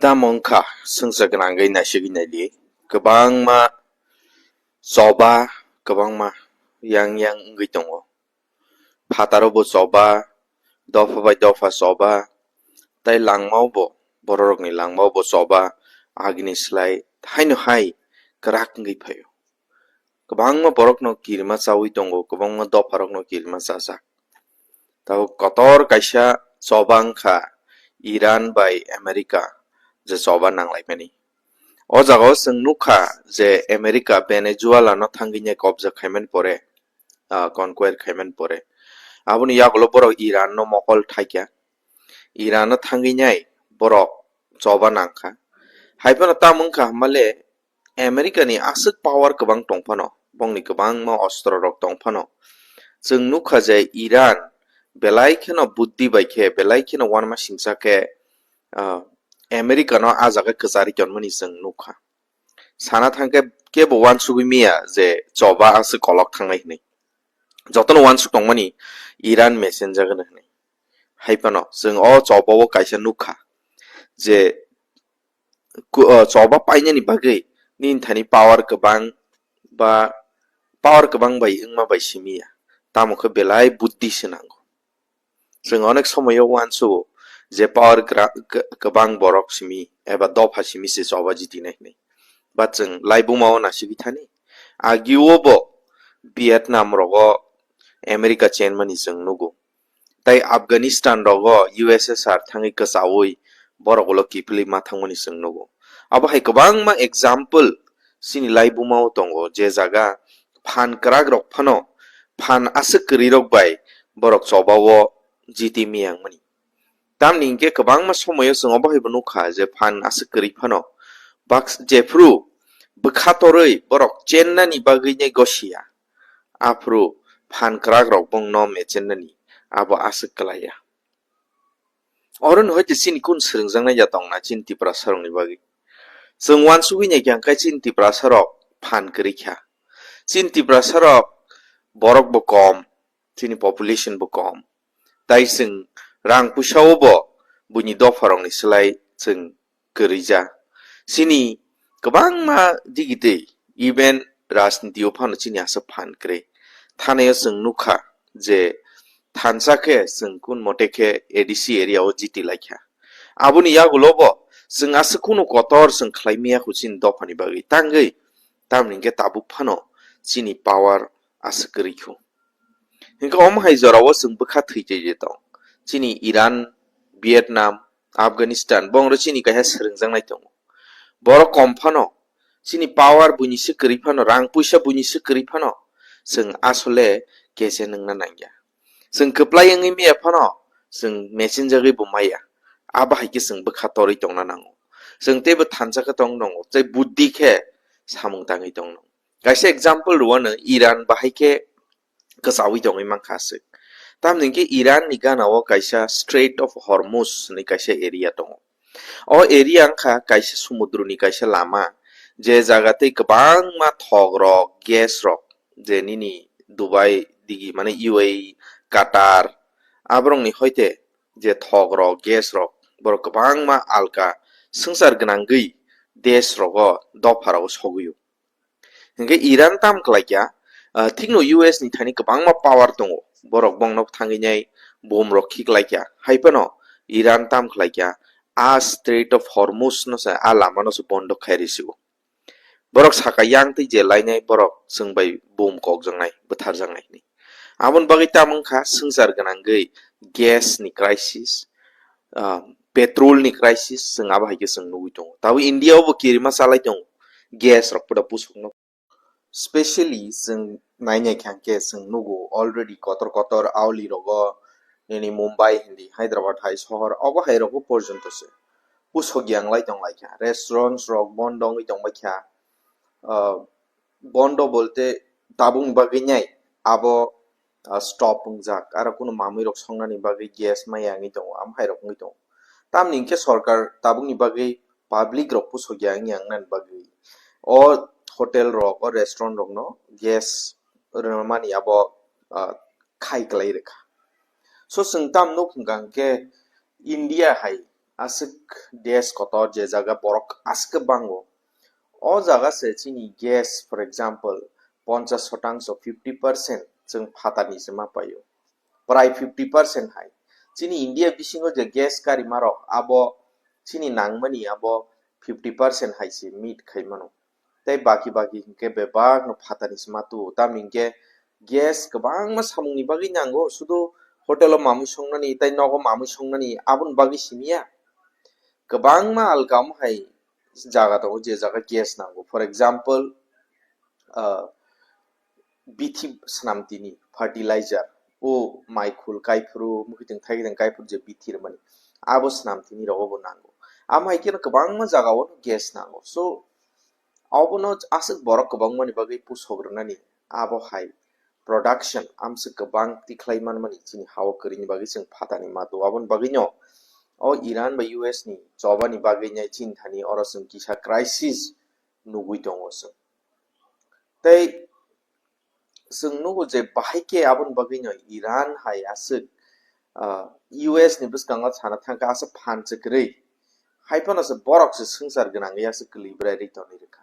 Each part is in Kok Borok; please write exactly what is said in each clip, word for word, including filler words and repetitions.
Tamo wngkha swngchar gwnangwi naisigwi naidi, kwbangma choba, kwbangma yang yang wngwi tongo. Phataro bo choba, dopha bai dopha choba, tai langmao bo, bororokni langmao bo choba, agini slai haino hai kwrak wngwi phaio. Kwbangma borokno kirima chawi tongo, kwbangma dopharokno kirima chajak. Tabuk kotor kaisa choba wngkha Iran bai America je choba nanglaimani. O jagao chwng nukha je America Venezuela no thangwi nai kobja khaimani pore, ah, conquer khaimani pore. Aboni yagulo borok Iran no mokol thaikha. Iran no thangwi nai borok choba nangkha. Hai phano tamo wngkha hwnmale America ni aswk power kwbang tong phano, bongni kwbangma ostro rok tong phano, chwng nukha je Iran belai kheno buddhi bai khe, belai kheno uanama singcha khe, ah, America no ah jaga kwcharwi tonmani chwng nukha. Sana thangkhe kebo uansugwi miya je choba aswk kolok thangnai hwnwi. Jotono uansuk tongmani Iran mesenjagano hwnwi. Hai phano chwng o choba o kaisa nukha je ku-, o choba painani bagwi nini thani power kwbang ba power kwbang bai wngma bai simi ya, tamo khe belai buddhi se nango. Chwng onek somoyo uansugo je power gra-, k-, kwbang borok simi eba dopha simi se choba jitinai hwnwi. But chwng laibuma o nasigwi thani, agio bo Vietnam rogo America chenmani chwng nugo. Tai Afghanistan rogo U S S R thangwi kwchawi borok ulo kiphilwi ma thangmani chwng nugo. Abo hai kwbangma example chini laibuma o tongo, je jaga phan kwrak rok phano phan aswk kwrwi rok bai borok choba o jiti miyang mani. Tamni hinkhe kwbangma somoyo chwng obo hai bo nukha je phan aswk kwrwi phano baks-, jephru bwkha torwi borok chennani bagwi nai gosia. Aphuru phan kwrak rok bongno mechennani abo aswk kwlaiya. Oro no hoite chini kun swrwngjaknai ya tongna chini Tiprasa rokni bagwi. Chwng uansugwi naikha hwnkhe chini Tiprasa rok phan kwrwi kha. Chini Tiprasa rok borok bo kom, chini population bo kom. Tai chwng rang puisa o bo buini dopha rokni slai chwng kwrwija. Chini kwbangma digitwi, even rajniti o phano chini aswk phan kwrwi. Thanaio chwng nukha je thansa khe chwng kun mote khe A D C area o jiti laikha. Aboni yagulo bo chwng aswk kunu kotor chwng khlai miya khu chini dophani bagwi tangwi, tamni hwnkhe tabuk phano chini power aswk kwrwi khu. Hinkhe omo hai jorao chwng bwkha thwi tei je tong. Chini Iran, Vietnam, Afghanistan, bongro chini kaisa swrwngjaknai tongo. Borok kom phano, chini power buini se kwrwi phano, rang puisa buini se kwrwi phano, chwng asole keche nungna nangya. Chwng kwplai wngwi miya phano, chwng mechenjagwi bo maya. Abo hai khe chwng bwkha torwi tongna nango. Chwng teibo thansa khe tong nango, tei buddhi khe samung tangwi tong nango. Kaisa example rwano, Iran bahai khe kwchawi tongwi mankha aswk. Tamni hwnkhe Iran ni gana o kaisa Strait of Hormuz hwnwi kaisa area tongo. O area wngkha kaisa sumudroni kaisa lama, je jaga tei kwbangma thok rok, gas rok, je nini Dubai digi mane U A E, Qatar, aborokni hoite je thok rok, gas rok, borok kwbangma alka swngchar gwnangwi desh rogo, dopha rogo sogwi o. Hinkhe Iran tam khlaikha, ah, thikno U S ni thani kwbangma power tongo, borok bongno thangwi nai bom rok khiklaikha, hai phano Iran tam khlaikha, a Strait of Hormuz no se, a lama no se bondo khai risigo. Borok saka yang twi je lainai borok chwng bai bom kokjaknai, bwtharjaknai hinwi. Aboni bagwi tamo wngkha swngchar gwnangwi gas ni crisis, ah, petrol ni crisis, chwng abo hai khe chwng nugwi tongo. Tabuk India o bo kirima chalai tongo, gas rok poda pusukno. Specially chwng nainai kha hwnkhe chwng nugo already kotor kotor auli rogo nini Mumbai hindi Hyderabad hai sohor obo hai rogo porjonto se pusok yang lai tong lai kha. Restaurants rok bondo wngwi tong bai kha. Ah, bondo bolte tabukni bagwi nai abo, ah, stop wngjak, aro kunu mamwi rok songnani bagwi gas maya wngwi tongo, am hai rok wngwi tongo. Tamni hwnkhe sorkar tabukni bagwi public rok pusok ya wngya wngnani bagwi o hotel rok, o restaurant rokno gas rwmani abo, ah, khai kwlai rwkha. So chwng tam nuk hwnkha hwnkhe India hai aswk desh kotor je jaga borok aswk khe bango. O jaga se chini gas, for example, ponchash shotangso, fifty percent chwng phatani se ma paio. Prai fifty percent hai. Chini India bisingo je gas karimarok, abo chini nangmani abo fifty percent hai se meet khai mano. Tei baki baki hinkhe bebak no phatani se ma tuo. Tamni hinkhe gas kwbangma samungni bagwi nango, sudu hotel o mamwi songnani tei nogo mamwi songnani aboni bagwi simiya. Kwbangma alkam hai jaga tongo je jaga gas nango. For example, ah, bithi swnamtini fertilizer, o maikhul kaiphuru, mwkhwtwng thaikhe tang kaiphuru je bithi rwmani, abo swnamtini rogo bo nango. Amo hai kheno kwbangma jaga o gas nango. So, obono aswk borok kwbangmani bagwi pusok rwnani, abo hai production amswk kwbang tikhlai manmani chini ha-o kwrwini bagwi chwng phatani ma tuo. Aboni bagwino o Iran bai U S ni chobani bagwi nai chini thani oro chwng kisa crisis nugwi tongo chwng. Tei chwng nugo je bahai khe aboni bagwino Iran hai aswk, ah, U S ni bwskango sana thangkha aswk phan se kwrwi. Hai phano se borok se swngchar gwnangwi aswk kwlwi bwrai rwi tonwi rwkha.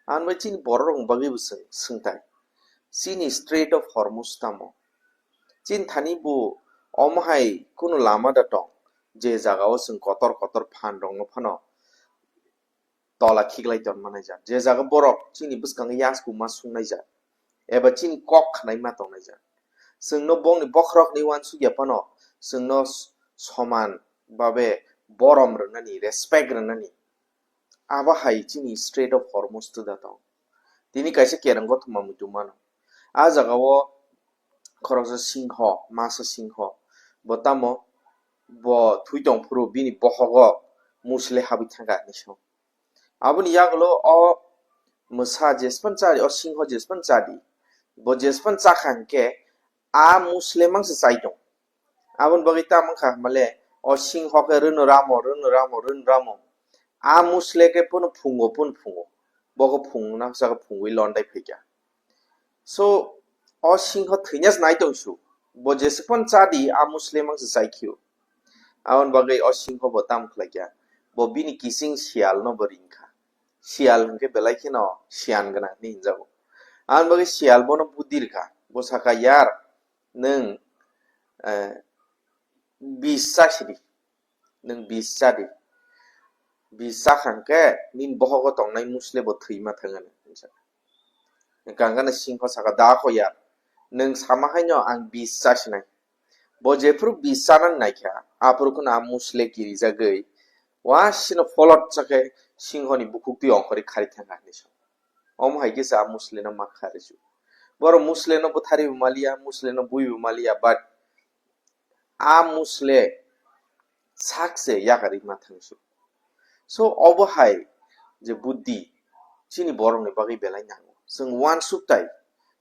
Ang bai chini borok rokni bagwi bo swng, swngtai. Chini Strait of Hormuz tamo? Chini thani bo omo hai kunu lama da tong, je jaga o chwng kotor kotor phan rokno phano tola khiklai tongma naijak. Je jaga borok chini bwskango yasku ma sungnaijak, eba chini kok khnai ma tongnaijak. Chwngno bongni bokhorokni uansukya phano chwngno s-, soman babe borom rwnani, respect rwnani. Abo hai chini Strait of Hormuz twda tong. Tini kaisa kereng gothoma muitu mano. A jaga o khoroksa singho, masa singho. Bo tamo, bo thwi tong phuru bini bohogo musle habwi thangkha hinwi sao. Aboni yagulo o mwsa jespan chadi, o singho jespan chadi. Bo jespan chakha hinkhe a musle mangsa chai tong. Aboni bagwi tamo wngkha hwnmale, o singho khe rwno ramo, rwno ramo, rwno ramo. A musle khe pono phungo, pono phungo. Bo khe phungna saka phungwi londai phaikha. So, o singho thwina se nai tong su. Bo jespan chadi, a musle mangsa chai khio. Aboni bagwi o singho bo tam khlaikha. Bo bini kising siyal no bo ringkha. Siyal hinkhe belai kheno siyan gwnang hinwi hinjago. Aboni bagwi siyal bono budi rwkha. Bo saka, "Yar, nwng, eh, bis chasidi. Nwng bis chadi. Bis chakha hinkhe nini bohogo tongnai musle bo thwima thang," hinwi sa. Hwnkhe singho saka, "Da kho yar, nwng sama haino ang bis chasinai." Bo jephuru bis chanani naikha, aphuru kheno a musle kirijagwi wasino pholot chakhe singhoni bukhuk twi ongkhorwi khari thangkha hinwi sa. Omo hai khe se a musle no ma kha rw su. Borok musle no bwthari bo maliya, musle no bui bo maliya, but a musle sak se yakarwi ma thang su. So, obo hai je buddhi chini borok ni bagwi belai nango. Chwng uansuk tai,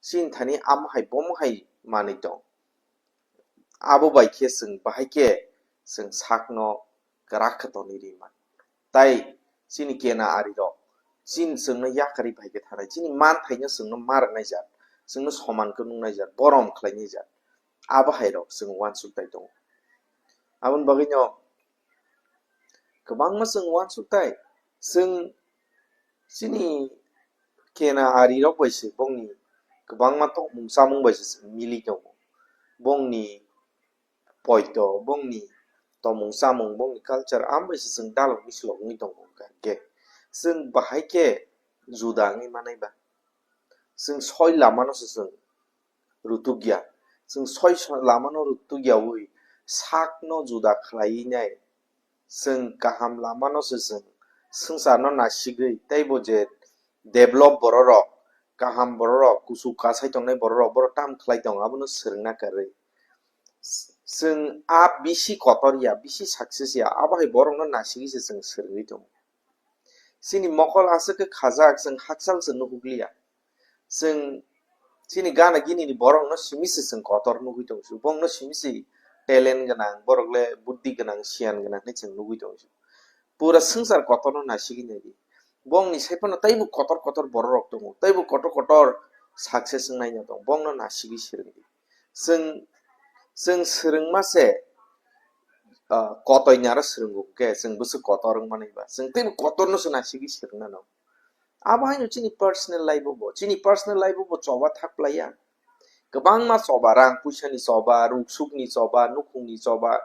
chini thani amo hai bomo hai manwi tong. Abo bai khe chwng bahai khe chwng sakno kwrak khe tonwi rwi man. Tai chini kena ari rok, chini chwngno yakarwi bai khe thanai, chini manthaino chwngno ma rwknai jat, chwngno soman khe nuknai jat, borom khlainai jat, abo hai rok chwng uansuk tai tongo. Aboni bagwino kwbangma chwng uansuk tai, chwng chini kena ari rok bai se bongni kwbangma tongmung chamung bai se chwng mili tongo. Bongni poito, bongni tomung chamung, bongni culture, amo bai se chwng dalogni slok wngwi tongo hwnkha hwnkhe chwng bahai khe juda wngwi manai ba? Chwng soi lamano se chwng rutukya. Chwng soi sa-, lamano rutukyaui sakno juda khlaiwi nai. Chwng kaham lamano se chwng swngcharno nasigwi, teibo je develop bororok, kaham bororok, kuchuk kasai tongnai bororok, borok tam khlai tongo, abono swrwngna karwi. Chwng a bisi kotor ya, bisi success ya, abo hai borokno nasigwi se chwng swrwngwi tongo. Chini mokol aswk khe khajak, chwng hakchal se nukhukliya. Chwng chini gana gini ni borok no simi se chwng kotor nugwi tong su. Bong no simi se talent gwnang, borok le buddhi gwnang, siyan gwnang hinwi chwng nugwi tong su. Pura swngchar kotor no nasigwi nai di. Bong ni sai phano taibo kotor kotor borok rok tongo, taibo kotor kotor success wngnai no tong. Bong no nasigwi swrwng di. Chwng, chwng swrwngma se ah, kotoi ni aro swrwngo hwnkhe chwng bwswk kotor wngmani ba. Chwng teibo kotorno se naisingwi swrwngna nango. Abo haino chini personal life o bo, chini personal life o bo choba thak plaiya. Kwbangma choba, rang puisani choba, ruksukni choba, nukhungni choba,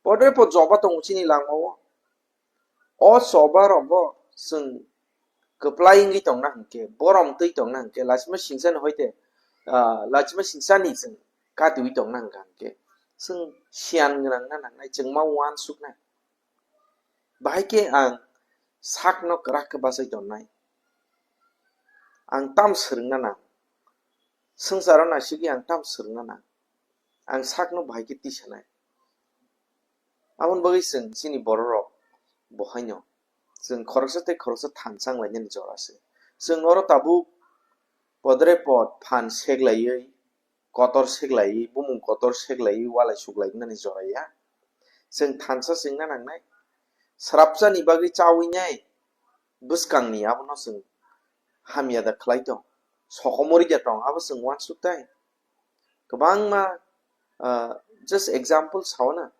podre pod choba tongo chini langmao. O choba rogo chwng kwplai wngwi tongna hwnkhe, borom twi tongna hwnkhe, lachima singsani hoite, ah, lachima singsani chwng katiwi tongna hwnkha hwnkhe, chwng siyan gwnang na nangnai, chwng ma uansuknai. Bahai khe ang sakno kwrak khe bachai tonnai. Ang tam swrwngna nang. Swngcharo naisingwi ang tam swrwngna nang. Ang sakno bahai khe tisanai. Aboni bagwi chwng chini bororok bo haino chwng khoroksa tei khoroksa thansa wng lainani jora se. Chwng oro tabuk podre pod phan seklaiwi, kotor seklaiwi, bumung kotor seklaiwi walai suklai wngnani jora ya. Chwng thansa se wngna nangnai. Swrapsani bagwi chawi nai bwskangni abono chwng hamya da khlai tong. Sokomori da tong, abo chwng uansuk tai. Kwbangma, ah, just example sauna.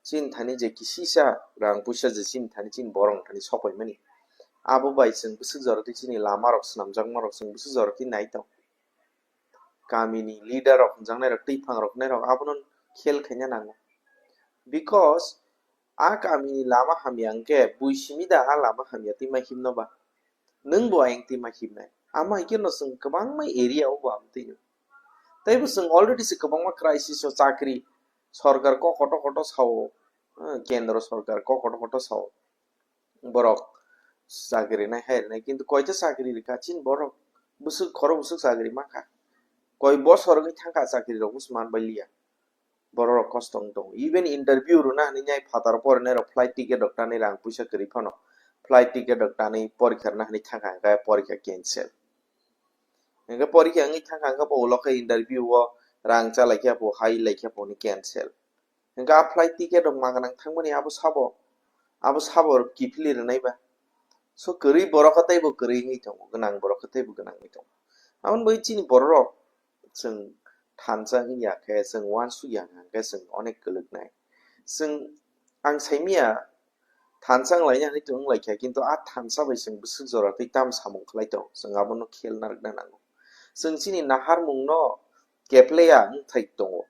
Chini thani je kisisa rang puisa je chini thani chini borok thani sopaimani. Abo bai chwng bwswk jora twi chini lama rok swnamjakma rok chwng bwswk jora twi nai tong. Kamini leader rok hwnjaknai rok, twi phang rok nai rok abono khel khaina nango. Because a kamini lama hamya hwnkhe bui simi da a lama hamya twi ma himno ba? Nwng bo ayang twi ma himnai. Ama hai kheno chwng kwbangma area o bo amtwino. Tei bo chwng already se kwbangma crisis o chakri sorkar kok koto koto sao, eh, kendro sorkar kok koto koto sao. Borok chakri nai hai rwnai, kintu koita chakri rwkha chini borok bwswk khoro bwswk chakri mankha. Koi bosor wngwi thangkha chakri rok bwswk man bai liya. Borok rok kosto wng tongo. Even interview rwna hinwi nai phataro porinai rok flight ticket rok tanwi rang puisa kwrwi phano flight ticket rok tanwi porikha rwna hinwi thangkha hwnkhe porikha cancel. Hwnkhe porikha wngwi thangkha hwnkhe bo ulo khe interview o rang cha laikha pho, hai laikha pho hwnwi cancel. Hwnkhe a flight ticket rok ma gwnang thangmani abo sabo, abo sabo kiphilwi rwnai ba. So kwrwi borok khe teibo kwrwi wngwi tongo, gwnang borok khe teibo gwnang wngwi tongo. Aboni bagwi chini borok rok chwng thansa wngya khe, chwng uansukya hwnkhe chwng onek kwlwknai. Chwng, ang saimanya thansa wnglaina hinwi tong wnglaikha, kintu a thansa bai chwng bwswk jora twi tam samung khlai tong, chwng abono khel narwkna nango. Chwng chini naharmungno keplaiya wngthai tongo.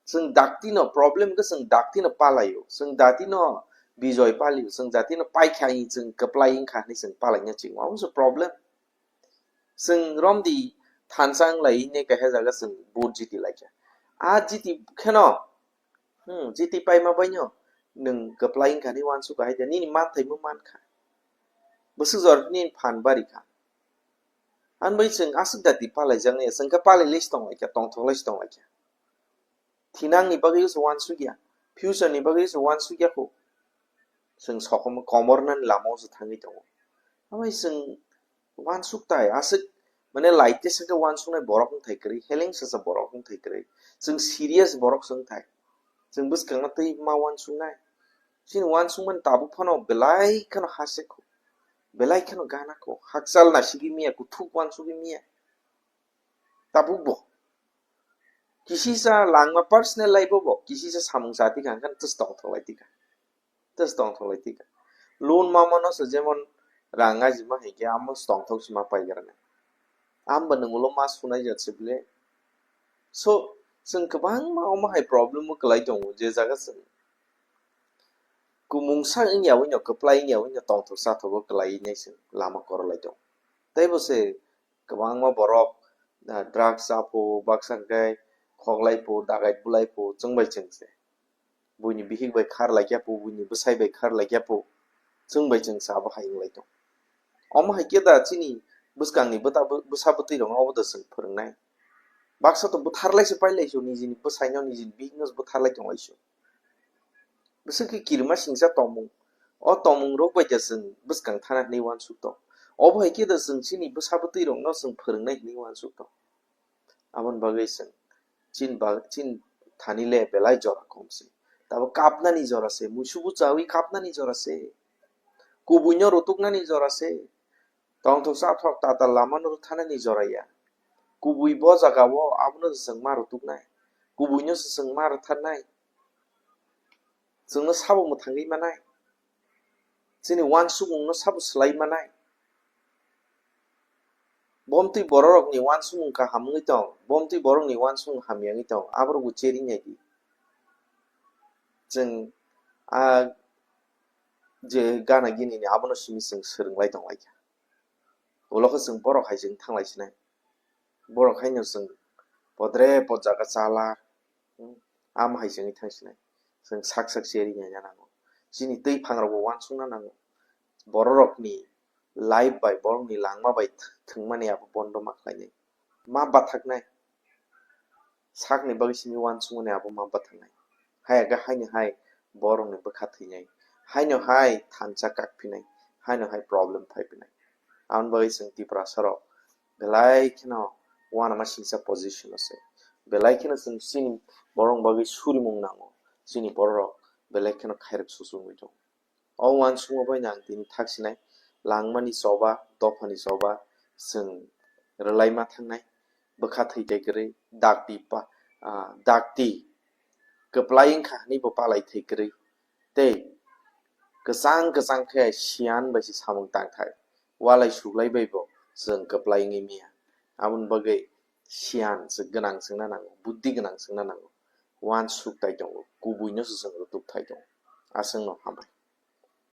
Chwng daktino problem khe chwng daktino palaio, chwng datino bijoy palio, chwng datino paikha hinwi chwng kwplai wngkha hinwi chwng palaina chingo, abo se problem. Chwng romdi thansa wng lai ne kaisa jaga chwng vote jiti laikha. A jiti kheno, hmm, jiti paima baino nwng kwplai wngkha hinwi uansukha hai de, nini manthai bo mankha. Bwswk jora nini phan barikha. Ani bai chwng aswk dati palaijaknai, chwng khe palai lais tong laikha, tongthok lais tong laikha. Thinangni bagwi se uansukya, future ni bagwi se uansukya kho. Chwng sokomor komornani lama o se thangwi tongo. Amai chwng uansuk tai, aswk mane light khe sakhe uansuknai borok wngthai kwrwi, heleng sasa borok wngthai kwrwi. Chwng serious borok se wngthai. Chwng bwskangno twi ma uansuknai. Chini uansukmani tabuk phano belai kheno hasek kho. Belai kheno gana kho. Hakchal nasigwi miya, kuthuk uansugwi miya. Tabuk bo. Kisisa langma personal life o bo. Kisisa samung chati kha, hwnkhe tei tongthok lai tikha. Tei tongthok lai tikha. Loan mamano se jemon rang ajima hai khe amo tongthok se ma paigra nai. Amba nwng ulo ma sunai jat se bile. So, chwng kwbangma omo hai problem o kwlai tongo, je jaga chwng kumungsa wngya wngya, kwplai wngya wngya, tongthok chathok o kwlai nai chwng lama kor lai tongo. Tei bo se kwbangma borok, ah, drugs cha pho, baksa hwnkhe khoklai pho, dagai bulai pho, chwng bai chwng se. Buini bihik bai khar laikya pho, buini bwsai bai khar laikya pho, chwng bai chwng se abo hai wng lai tongo. Omo hai khe da chini bwskangni bwta-, bwsa bwtwi rokno obo da chwng phwrwngnai. Baksa to bwtharlai se pailai su, nijini bwsaino, nijini bihikno bwtharlai tonglai su. Bwswk khe kirima singcha tongmung. O tongmung rok bai da chwng bwskang thana hinwi uansuk tong. Obo hai khe da chwng chini bwsa bwtwi rokno chwng phwrwngnai hinwi uansuk tong. Aboni bagwi chwng chin ba-, chin thani le belai jora kom se. Tabo kapnani jora se, muisubu chawi kapnani jora se. Kubuino rutuknani jora se. Tongthok chathok tatal lamano rwthanani jora ya. Kubui bo jaga o abono se chwng ma rwtuknai. Kubuino se chwng ma rwtharnai. chwngno sabo mwthangwi manai, chini uansukmungno sabo swlai manai. Bomtwi bororokni uansukmung kaham wngwi tong, bomtwi borokni uansukmung hamya wngwi tong, aborokbo cheri nai di. Chwng a je gana gini ni abono simi chwng swrwng lai tong lai kha. Ulo khe chwng borok hai chwng thang lai sinai. Borok haino chwng podre pod jaga chala, hmm, amo hai chwngwi thang sinai. Chwng sak sak cheri nai nango. Chini twi phangrokbo uansukna nango. Bororokni life bai, borokni langma bai th-, thwngmani abo bondo ma khlainai. Ma bathaknai. Sakni bagwi simi uansukmani abo ma bathaknai. Haiya khe haino hai borokni bwkha thwinai. Haino hai thansa kakphinai. Haino hai problem phaiphinai. Aboni bagwi chwng Tiprasarok belai kheno uanama singsa position o se. Belai kheno chwng chini borokni bagwi surimung nango. Chini bororok belai kheno khairok susu wngwi tongo. O uansukma bai no ang tini thak sinai, langmani choba, dophani choba, chwng rwlaima thangnai, bwkha thwi tai kwrwi, dakti pa-, ah, dakti kwplai wngkha hwnwi bo palai thwi kwrwi, tei kwchang kwchang khe siyan bai se samung tangthai, walai suklai bai bo chwng kwplai wngwi manya. Aboni bagwi siyan se gwnang chwngna nango, buddhi gwnang chwngna nango, uansuk tai tongo, kubuino se chwng rwtuk thai tongo. Aswkno hambai.